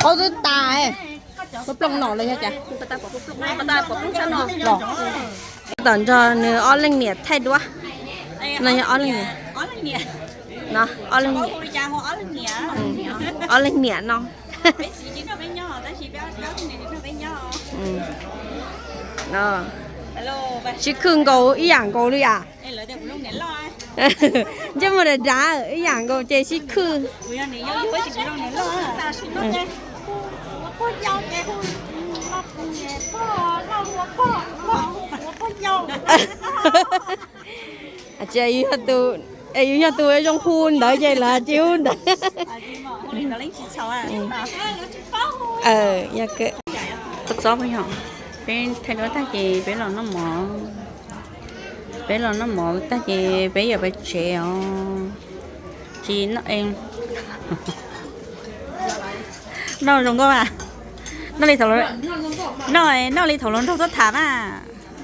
Qaub twb tas, plooj no los yog cas? Los, tom nrog nws ob leeg niam thaij duab. No yog ob leeg niam. No, ob leeg niam. Ob leeg niam no. Sib khwm nkaus ib yam nkaus li as. Ntsej muag dav dav ib yam nkaus ces sib khwm. Tsis, yus yog tus zoo hu ntawd ces lawv tsis hu ntawd. Kua txob, peb thaij duab tag ces peb los noj mov. Peb los noj mov tag ces peb yuav pais tsev os. Tsis, noj zoo nkauj mas. Noj li thaum, noj li thaum hluas nraug tuaj tham mas.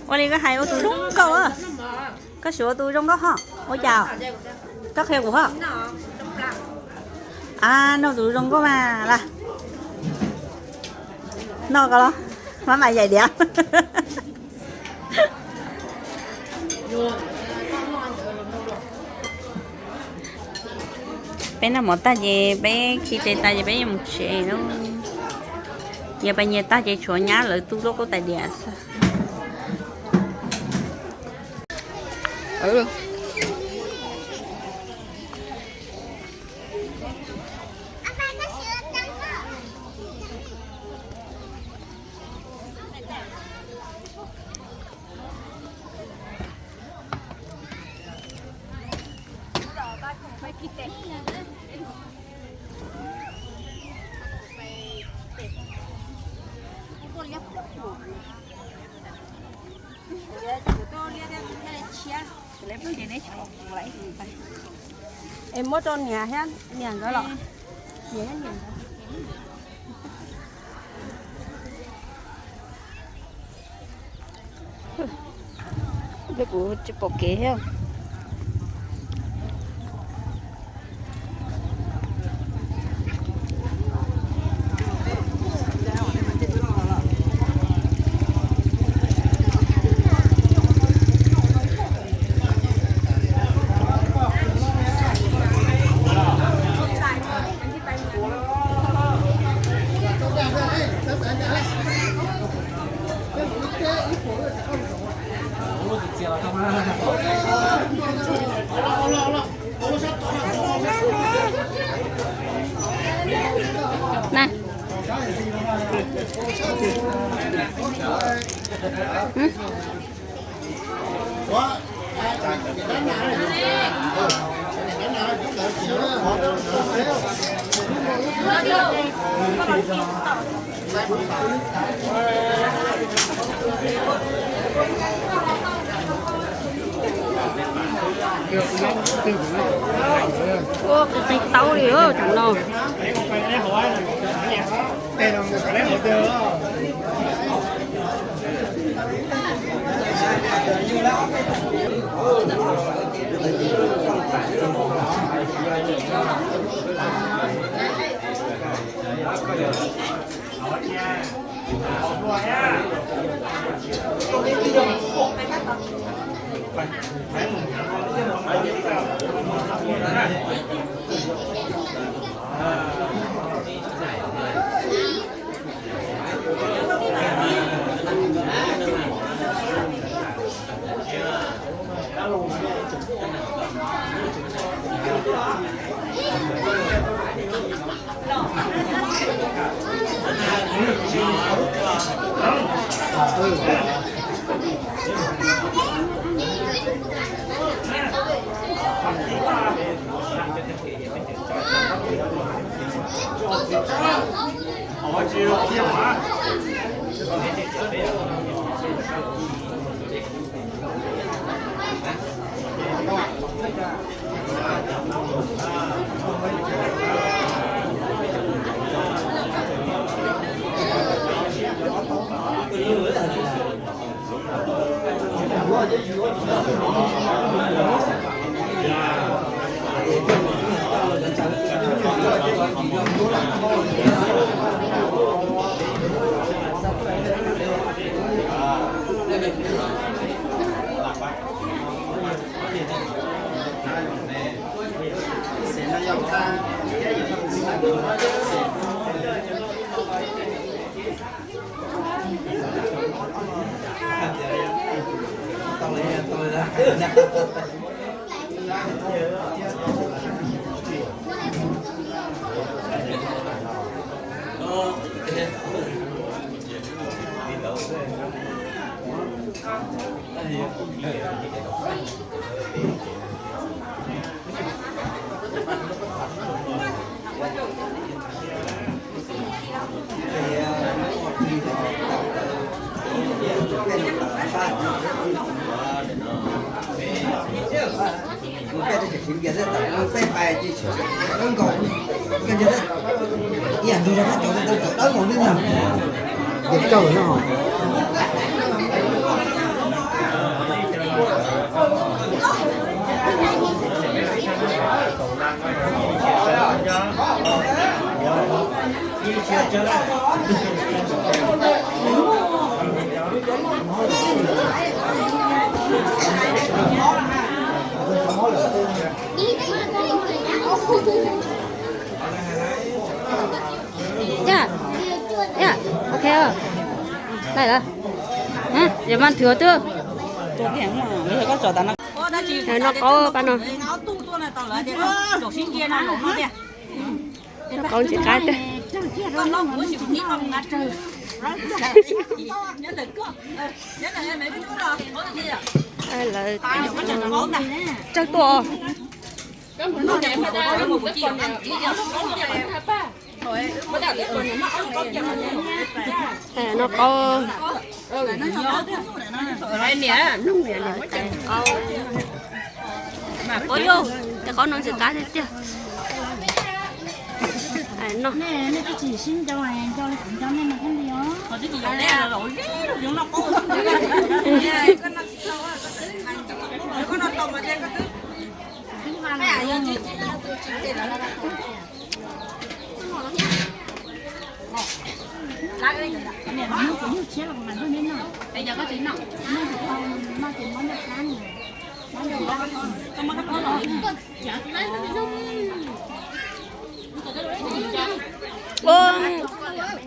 Ua li koj hais ua tus zoo nkauj. Koj siv ua tus zoo nkauj ho. Ua cas? Koj qhia kuv ho. A, noj tus zoo nkauj mas las. Noj ko los, mab mam yaim diav. Peb noj mov tag ces peb khi tes tas ces peb yuav mus tsev lawm. Yog pais nyias tag ces tshuav nyab lawv tu lub qub tais diav xwb. Es muab rau niam thiab niam nkawd los? Niam thiab niam nkawd. Kuv tsis pom kev thiab. Ua qis qis taub li tam no. Yog, yog, ok, lawm lawm. Yog mas thwm twg. Noj qaub pab no. Noj qaub ntxim qab tiag. Lawv tsawg tuaj. Noj qaub. Tais qaub no ntxim qab tiag tiag. No.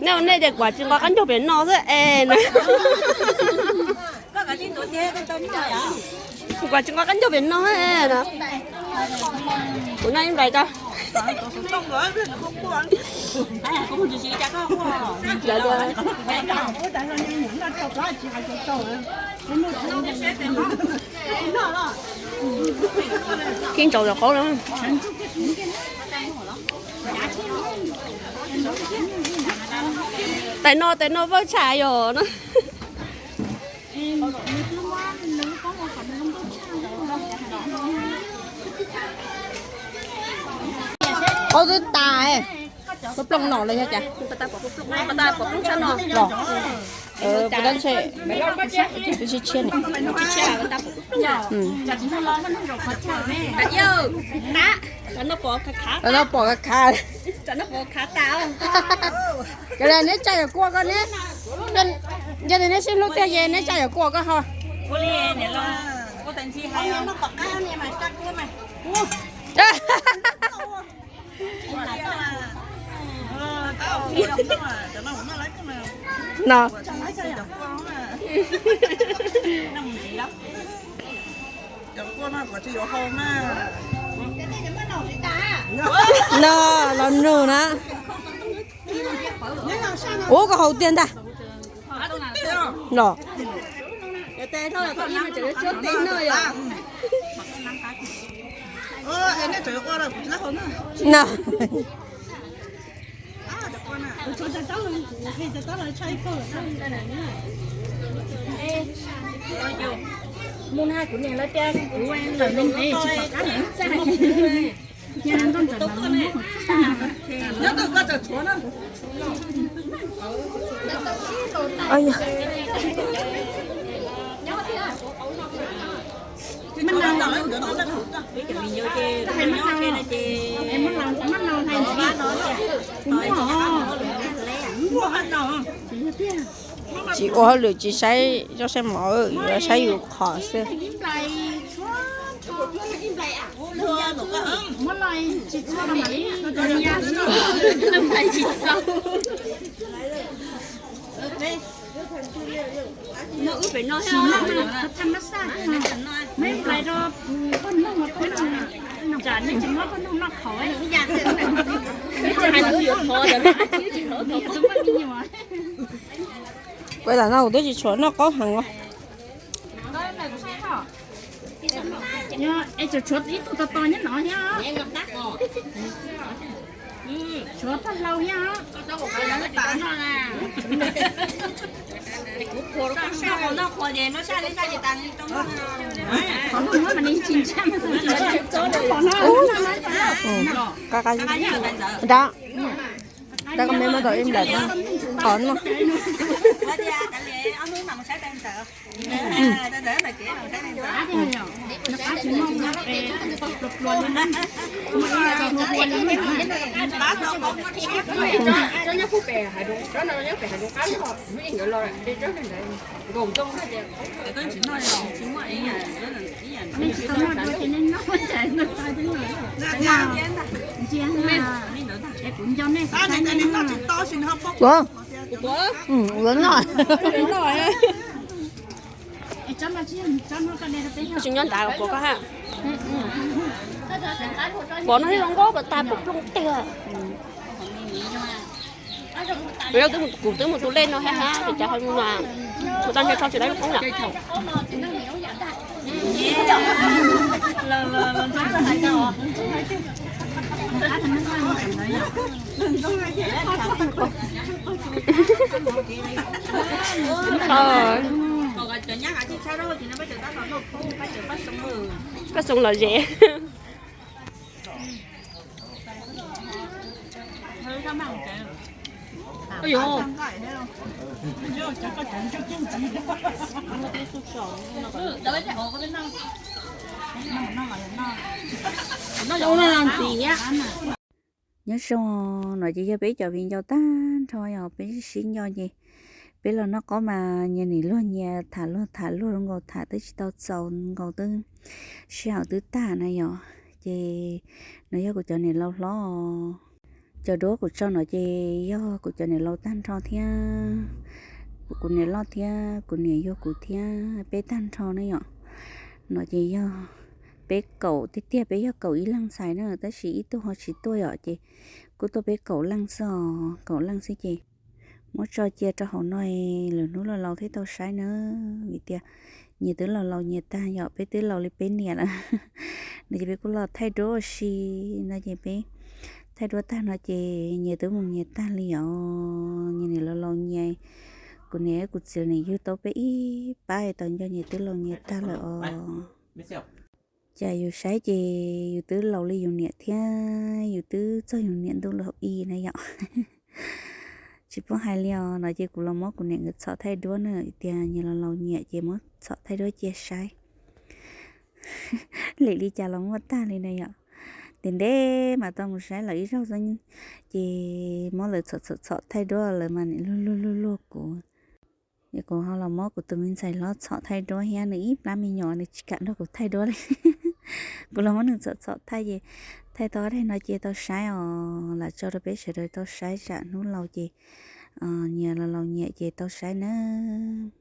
Nej ua nej ces kuv tsis nqa qab ncaug pem no xwb es na. Kuv tsis nqa qab ncaug pem no na. Kuv noj ib nplais tso. Kib ntsaum yog qaub na. Tais no, tais no vawj tshaj yog no. Qaub twb tas, plooj no los yog cas? Puas tab ntshe twb tshiab tshiab ni. Noj pom khav khav. Cov neb tsa yuav kuaj koj ne. Yog tias neb sib hlub tiag ces neb tsa yuav kuaj koj ho. No. No, los nug na. Ub, koj haus tiag ntag. Los. No. Tsis ua hauj lwm tsis saib zoj saib mov, yuav saib yus qhov xwb. Kuv lam no kuv twb tsis tshuav noj qaub heev os. Es tshuav ib tug to to nyob no thiab. Tshuav paj hlau thiab. Qhov muab mas nws tsis ntshai. Qab qab, rab qab me muab tau ib nplam qhov no. Ua, ua noj. Tsis nyob nrad los puas koj ha. Pom no thiab zoo nkauj pas tag pom plooj tiag. Kuv twb mus tus lej no hab hab ces cov ho mus no, mus tau ntshe tso tsis tau lub qoob lawm. Paj Xoo lom zem. Nyob zoo, no ces yog peb cov viv ncaus tag nrho yog peb sib nco ces peb los noj qaub mas nyias nim luag nyias tham luag tham luag zoo nkaus tham twb tsis tau txaus nkaus twb sij hawm twb tag na yom. Ces no yog kuv cov niam laus hlob. Cov duab kuv tso no ces yog kuv cov niam laus tag nrho thiab kuv niam loj thiab kuv niam yug kuv thiab peb tag nrho ne yom. No ces yog peb kaum tiag tiag, peb yog kaum ib leeg ntxhais na tab sis ib tug ho tsis tuaj yom ces kuj tuaj peb kaum leej xwb os, kaum leej xwb ces muab tso cia rau hauv no, lwm hnub los laus thiaj tau saib na. Vim tias nyias twb laus laus nyias tag yom, peb twb laus li peb niam lawm no ces peb kuj los thaij duab ua si no ces peb thaij duab tag no ces nyias twb mus nyias tag li os, nyias niam laus laus nyias. Kuv niam kuv txiv niam yug tau peb ib pab tau nco nyias twb laus nyias tag lawm os. Cas yus saib ces yus twb laus li yus niam thiab yus twb txog yus niam ntuj lawm hauv ib na yom. Tsis paub hais li os no ces kuv los muab kuv niam nkawd txhom thaij duab na, tias nyias laus laus nyias ces muab txhom thaij duab cia saib. Lim li cas los muaj tag li na yom. Tes ntev mas tau mus saib lawv ib zaug xwb ces muab lawv txhom txhom txhom thaij duab lawv mas nim luag luag luag luag kuv. Ces kuv ho los muab kuv tus me ntxhais hlob txhom thaij duab thiab, nws ib plab me nyuam nws tsis kam nrog kuv thaij duab li. Kuv los muab nws txhom txhom thaij ces thaij tau daim no ces tau saib os, lam tso rau peb sawv daws tau saib tsam hnub laus ces nyias laus laus nyias ces tau saib nawb.